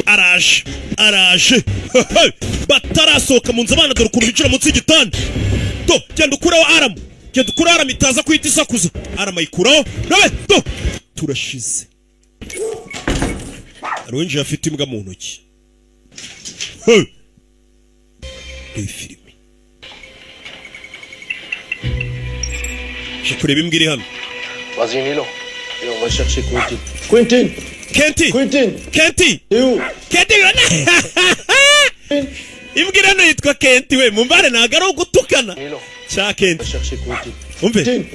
Araje, araje. Batarasohoka mu nzu abana, dore ukuntu bicara munsi y'igitanda. Do, genda ukureho alarm, genda ukureho alarm itaza kuhita isakuza. Alarm ayikuraho nawe. Do, turashize. Hari uwinjiye afite imbwa mu ntoki. Hey! Iyi filime je kureba imbwa iri hano. Vas-y, Milo. Et on va chercher Quentin. Quentin! Kenti! Quentin! Kenti! T'es où? Kenti! Imbwa iri hano yitwa Kenti. We, mumbare, ntabwo ari ugutukana. Milo. Cya On Kenti. va chercher Quentin. Umve. Quentin!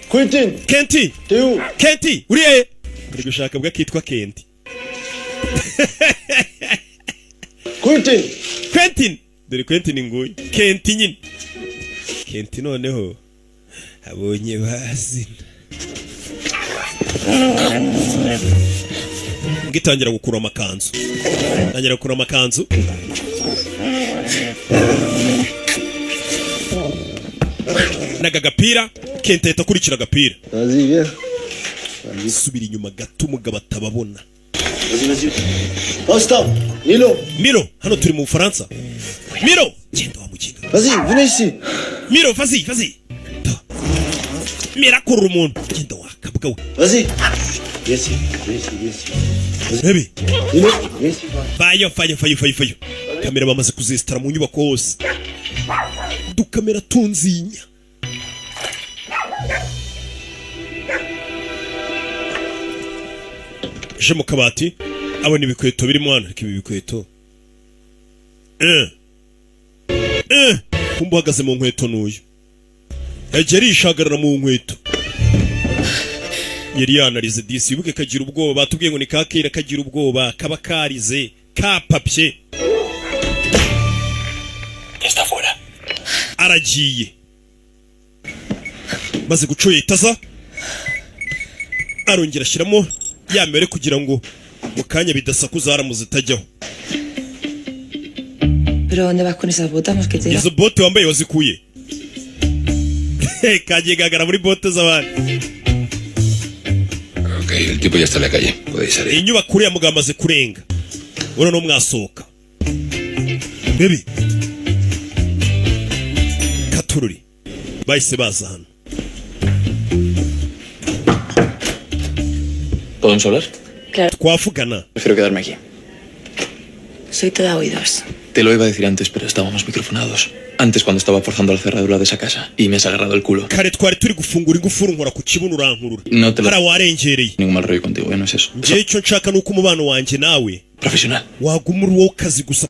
Quentin! Kenti! T'es où? Kenti, uri hehe? Uri gushaka bwa kitwa Kenti. Quentin! Quentin, dore Quentin nguyu. Kenti nyine, Kenti noneho abonye bazina. Mbwa itangira gukurura amakanzu, itangira gukurura amakanzu n'aga gapira. Kenti ahita akurikira agapira. Vas-y, viens. Subira inyuma gato umugabo atababona. Vas-y, vas-y. Oh, stop! Milo! Miro, hano turi mu Bufaransa. Miro, genda wa mukinga. Vas-y, venez ici! Miro, vas-y, vas-y. Miro akurura umuntu. Genda wakabwa we. Vas-y! Viens ici, viens ici, viens ici. Rebe. Milo, viens ici. Vayo, vayo, vayo, vayo, vayo. Kamera bamaze kuzesitara mu nyubako hose, udukamera tunzinya. Je mu kabati abona ibikweto birimo hano. Reka ibi bikweto. Kumba uhagaze mu nkweto n'uyu yagiye arishagarara mu nkweto, yari yanarize disi. Wibuke kagira ubwoba, batubwiye ngo ni kakera kagira ubwoba, kaba karize kapapye. Está fuera. Aragiye, maze gucoye itaza, arongera ashyiramo ya mibare kugira ngo mu kanya bidasakuza alarm zitajyaho. ¿Pero dónde vas con esas botas, mosquetera? Izo bote wambaye wazikuye? Kagiye gagara muri bote z'abandi. Ok, el tipo ya está en la calle. Podéis salir. Iyi nyubako uriya mugabo amaze kurenga, urabona no mwasohoka. Bebe katururi bahise baza hano. ¿Podemos hablar? Claro. Twavugana? Prefiero quedarme aquí. Soy toda oídos. Te lo iba a decir antes, pero estábamos microfonados. Antes, cuando estaba forzando la cerradura de esa casa y me has agarrado el culo. Kare twari turi gufungura ingufuri, nkora ku kibuno urankurura. No te lo- Hariya warengereye. Ningún mal rollo contigo, ¿eh? No es eso. Njyewe icyo nshaka ni uko umubano wanjye nawe Profesional. waguma uri uwo kazi gusa.